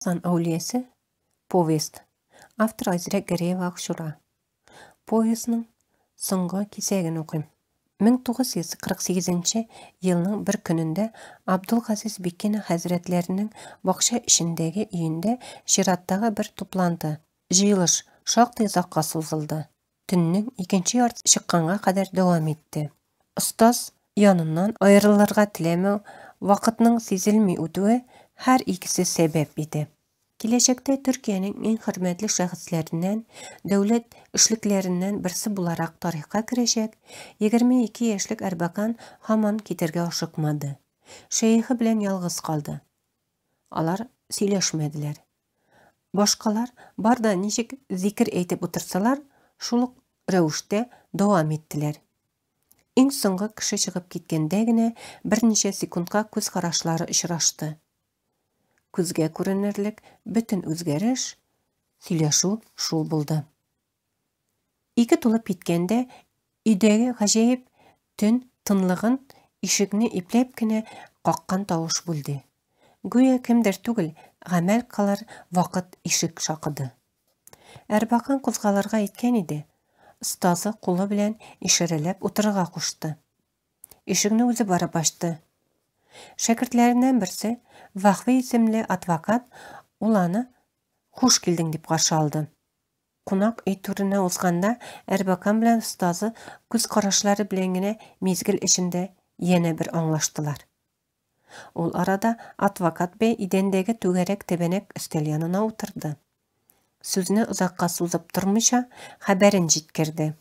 Казан әүлиясе, повесть, автор Айзирәк Гәрәева Акчура. Повестьның соңгы кисәген укыйм. 1948 нче елның бер көнендә Абдулгазиз Бикина хәзрәтләренең бакча эчендәге өендә чираттагы бер тупланды. Җыелыш шактый озакка сузылды. Төннең икенче яртысы чыкканга кадәр дәвам итте. Остаз яныннан аерылырга теләмәү, вакытның сизелми үтүе һәр икесе сәбәп иде. Киләчәктә Төркиянең иң хөрмәтле шәхесләреннән, дәүләт эшлекләреннән берсе буларак тарихка керәчәк 22 яшьлек Әрбәкан һаман китәргә ашыкмады. Шәехе белән ялгыз калды. Алар сөйләшмәделәр. Башкалар бар да ничек зикер әйтеп утырсалар, шул ук рәвештә дәвам иттеләр. Иң соңгы кеше чыгып киткәндә генә берничә секундка күз карашлары очрашты. Күзгә күренерлек бөтен үзгәреш, сөйләшү шул булды. Ике тулып киткәндә, өйдәге гаҗәеп төн тынлыгын ишекне ипләп кенә каккан тавыш бүлде. Гүя кемдер түгел, гамәл кылыр вакыт ишек шакыды. Әрбакан кузгалырга иткән иде, остазы кулы белән ишарәләп утырырга кушты. Ишекне үзе барып ачты. Шәкертләреннән берсе, Вахви исемле адвокат, ул аны Хуш килдең дип каршы алды. Кунак өй түренә узганда, Әрбәкан белән остазы күз карашлары белән генә мизгел эчендә янә бер аңлаштылар. Ул арада адвокат бәй идәндәге түгәрәк тәбәнәк өстәл янына утырды. Сүзне озакка сузып тормыйча, хәбәрен җиткерде.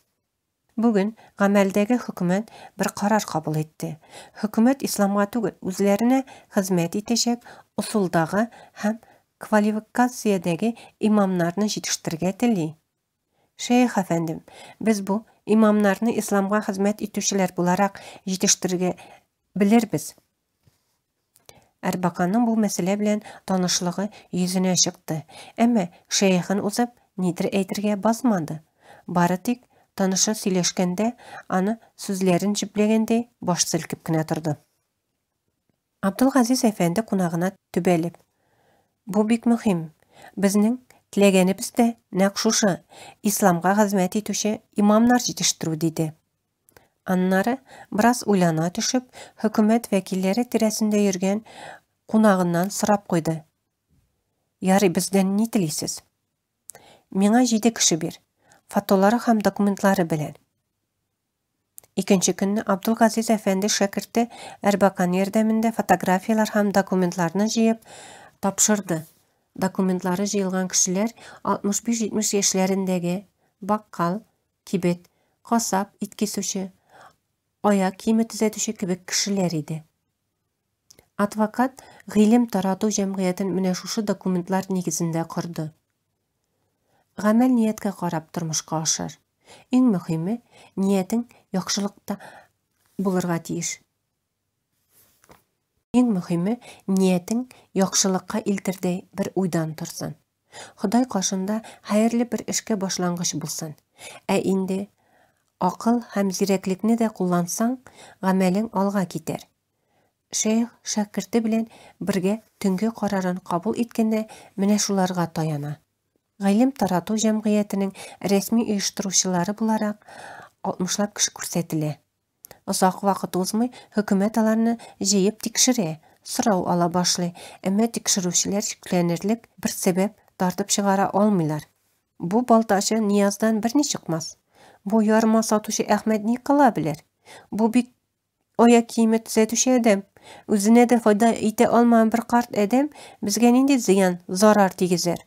Бүген гамәлдәге хөкүмәт бер карар кабул итте. Хөкүмәт исламга түгел, үзләренә хезмәт итәчәк ысулдагы һәм квалификациядәге имамнарны җитештерергә тели. Шәех әфәндем, без бу имамнарны исламга хезмәт итүчеләр буларак җитештерергә белербез. Әрбаканның бу мәсьәлә белән танышлыгы йөзенә чыкты, әмма шәехен узып, нидер әйтергә базмады. Бары тик, танышы сөйләшкәндә, аны сүзләрен җөпләгәндәй, баш селкеп кенә торды. Абдулгазиз әфәнде кунагына төбәлеп. Бу бик мөһим. Безнең теләгәнебез дә нәкъ шушы, исламга хезмәт итүче имамнар җитештерү, диде. Аннары, бераз уйлана төшеп, хөкүмәт вәкилләре тирәсендә йөргән кунагыннан сорап куйды. Ярый, бездән ни телисез? Миңа җиде кеше бир. Фотолары һәм документлары белән. Икенче көнне Абдулгазиз әфәнде шәкерте Әрбакан ярдәмендә фотографияләр һәм документларны җыеп тапшырды. Документлары җыелган кешеләр 65-70 яшьләрендәге баккал, кибет, касап, ит кисүче, аяк киеме төзәтүче кебек кешеләр иде. Адвокат гыйлем тарату җәмгыятен менә шушы документлар нигезендә корды. Гамәл нияткә карап тормышка ашар. Иң мөһиме, ниятең яхшылыкта булырга тиеш. Иң мөһиме, ниятең яхшылыкка илтердәй бер уйдан торсын. Ходай каршында хәерле бер эшкә башлангыч булсын. Ә инде акыл һәм зирәклекне дә куллансаң, гамәлең алга китәр. Шәех шәкерте белән бергә төнге карарын кабул иткәндә менә шуларга таяна. Гыйлем тарату җәмгыятенең рәсми оештыручылары буларак алтмышлап кеше күрсәтелә. Озак вакыт узмый, хөкүмәт аларны җыеп тикшерә, сорау ала башлый, әмма тикшерүчеләр шикләнерлек бер сәбәп тартып чыгара алмыйлар. Бу балтачы Нияздан берни чыкмас. Бу ярма сатучы Әхмәт ни кыла белер? Бу бит аяк киеме төзәтүче адәм. Үзенә дә файда итә алмаган бер карт адәм безгә нинди зыян, зарар тигезер?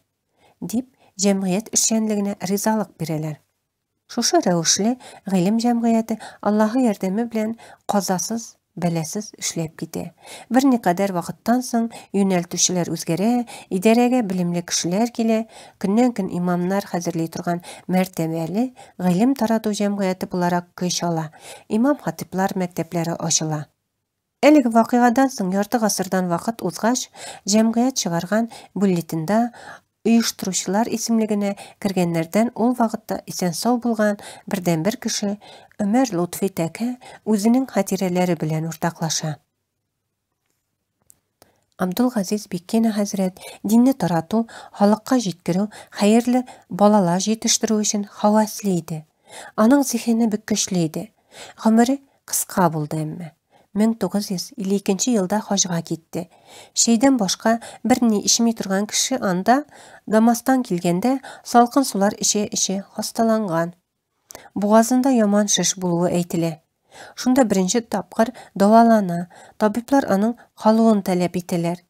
дип, җәмгыять эшчәнлегенә ризалык бирәләр. Шушы рәвешле Гыйлем җәмгыяте Аллаһы ярдәме белән казасыз, бәласез эшләп китә. Берникадәр вакыттан соң юнәлтүчеләр үзгәрә, идарәгә белемле кешеләр килә, көннән-көн имамнар хәзерли торган мәртәбәле гыйлем тарату җәмгыяте буларак көч ала, имам-хатыйплар мәктәпләре ачыла. Әлеге вакыйгадан соң ярты гасырдан вакыт узгач, җәмгыять чыгарган бюллетеньда оештыручылар исемлегенә кергәннәрдән ул вакытта исән-сау булган бердәнбер кеше Өмәр Лотфи тәкә үзенең хатирәләре белән уртаклаша. Абдулгазиз Биккина хәзрәт динне тарату, халыкка җиткерү, хәерле балалар җитештерү өчен хаваслы иде. Аның зиһене бик көчле иде. Гомере кыска булды әмма. 1952 елда хаҗга китте. Чәйдән башка берни эчми торган кеше анда Дамастан килгәндә салкын сулар эчә-эчә хасталанган. Бугазында яман шеш булуы әйтелә. Шунда беренче тапкыр дәвалана, табиблар аның калуын таләп итәләр.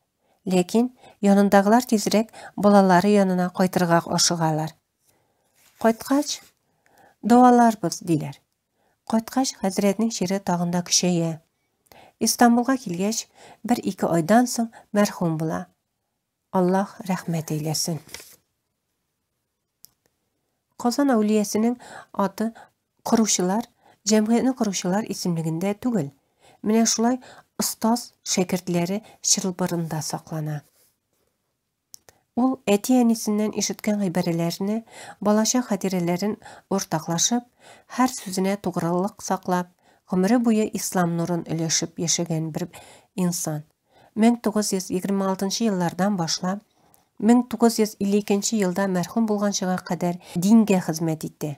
Ләкин янындагылар тизрәк балалары янына кайтырга ашыгалар. Кайткач, дәваларбыз, диләр. Кайткач, хәзрәтнең чире тагын да көчәя. Истанбулга килгәч, бер-ике айдан соң мәрхүм була. Аллаһ рәхмәт әйләсен. Казан әүлиясенең аты коручылар, җәмгыятьне коручылар исемлегендә түгел. Менә шулай остаз шәкертләре чылбырында саклана. Ул әти-әнисеннән ишеткән гыйбарәләрне, балачак хатирәләрен уртаклашып, һәр сүзенә тугрылык саклап, гомере буе ислам нурын өләшеп яшәгән бер инсан. 1926 еллардан башлап 1952 елда мәрхүм булганчыга кадәр дингә хезмәт итте.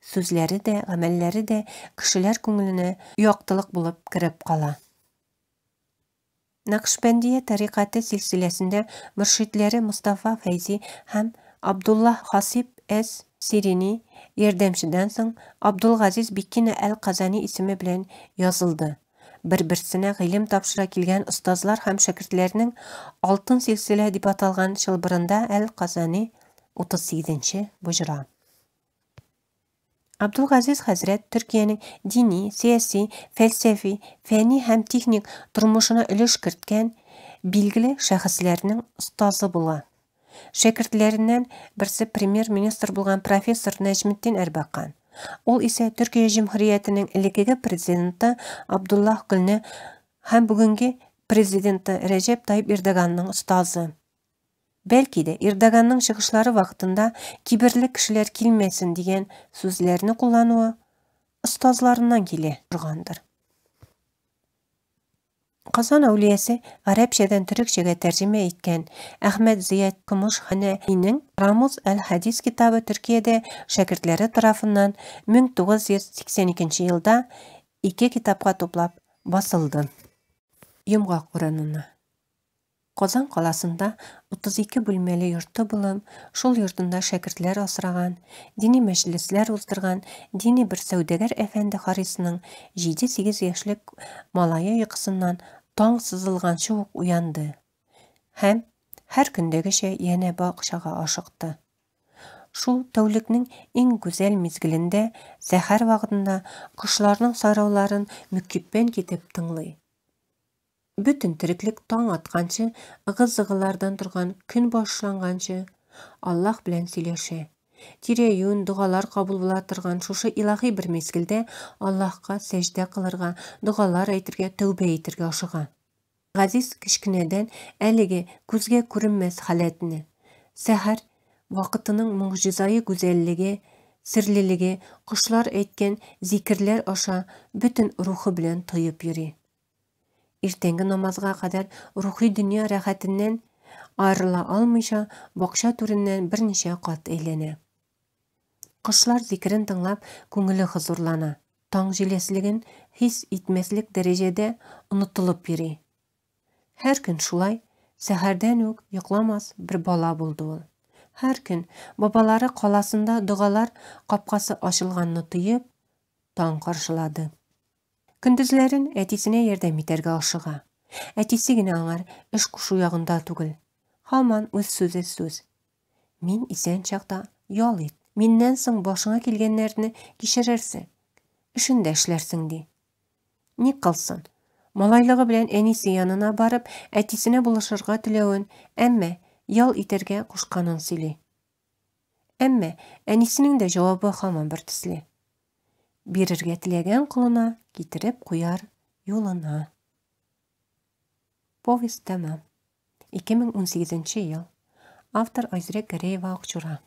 Сүзләре дә, гамәлләре дә кешеләр күңеленә яктылык булып кереп кала. Нәкъшбәндия тарикате силсиләсендә мөршидләре Мостафа Фәйзи һәм Абдуллаһ Хасиб әс Сирини ярдәмчедән соң Абдулгазиз Биккина әл-Казани исеме белән язылды. Бер-берсенә гыйлем тапшыра килгән остазлар һәм шәкертләрнең Алтын силсилә дип аталган чылбырында әл-Казани 38 нче боҗра. Абдулгазиз хәзрәт Төркиянең дини, сәяси, фәлсәфи, фәнни һәм техник тормышына өлеш керткән билгеле шәхесләрнең остазы була. Шәкертләреннән берсе премьер-министр булган профессор Нәҗметдин Әрбакан. Ул исә Төркия Җөмһүриятенең элеккеге президенты Абдуллаһ Гөлне һәм бүгенге президенты Рәҗәп Тайип Эрдоганның остазы. Бәлки дә, Эрдоганның чыгышлары вакытында киберле кешеләр килмәсен дигән сүзләрне куллануы остазларыннан килә торгандыр. Казан әүлиясе гарәпчәдән төрекчәгә тәрҗемә иткән Әхмәд Зыят Көмүшханәинең Рамуз әл-Хәдис китабы Төркиядә шәкертләре тарафыннан 1982 елда ике китапка туплап басылды. Йомгак урынына. Казан каласында 32 бүлмәле йорты булып, шул йортында шәкертләр асраган, дини мәҗлесләр уздырган дини бер сәүдәгәр әфәнде Харисның җиде-сигез яшьлек малае йокысыннан таң сызылганчы ук уянды һәм, һәр көндәгечә, янә бакчага ашыкты. Шул тәүлекнең иң гүзәл мизгелендә, сәхәр вакытында, кошларның сайрауларын мөкиббән китеп тыңлый. Бөтен тереклек таң атканчы, ыгы-зыгылардан торган көн башланганчы, Аллаһ белән сөйләшә. Тирә-юнь догалар кабул була торган шушы илаһи бер мизгелдә Аллаһка сәҗдә кылырга, догалар әйтергә, тәүбә итергә ашыга. Газиз кечкенәдән әлеге күзгә күренмәс халәтне, сәхәр вакытының могҗизаи гүзәллеге, серлелеге, кошлар әйткән зикерләр аша бөтен рухы белән тоеп йөри. Иртәнге намазга кадәр рухи дөнья рәхәтеннән аерыла алмыйча, бакча түреннән берничә кат әйләнә. Кошлар зикерен тыңлап, күңеле хозурлана, таң җиләслеген хис итмәслек дәрәҗәдә онытылып йөри. Һәр көн шулай, сәхәрдән үк йокламас бер бала булды ул. Һәр көн, бабалары каласында догалар капкасы ачылганны тоеп, таң каршылады. Көндезләрен әтисенә ярдәм итәргә ашыга. Әтисе генә аңар эш кушу ягында түгел. Һаман үз сүзе сүз. Мин исән чакта ял ит. Миннән соң башыңа килгәннәрне кичерерсең. Эшен дә эшләрсең, ди. Ни кылсын? Малайлыгы белән әнисе янына барып, әтисенә булышырга теләвен, әмма ял итәргә кушканын сөйли. Әмма әнисенең дә җавабы һаман бер төсле. Бирергә теләгән колына китереп куяр юлына. Повесть тәмам. 2018 ел. Автор Айзирәк Гәрәева Акчура.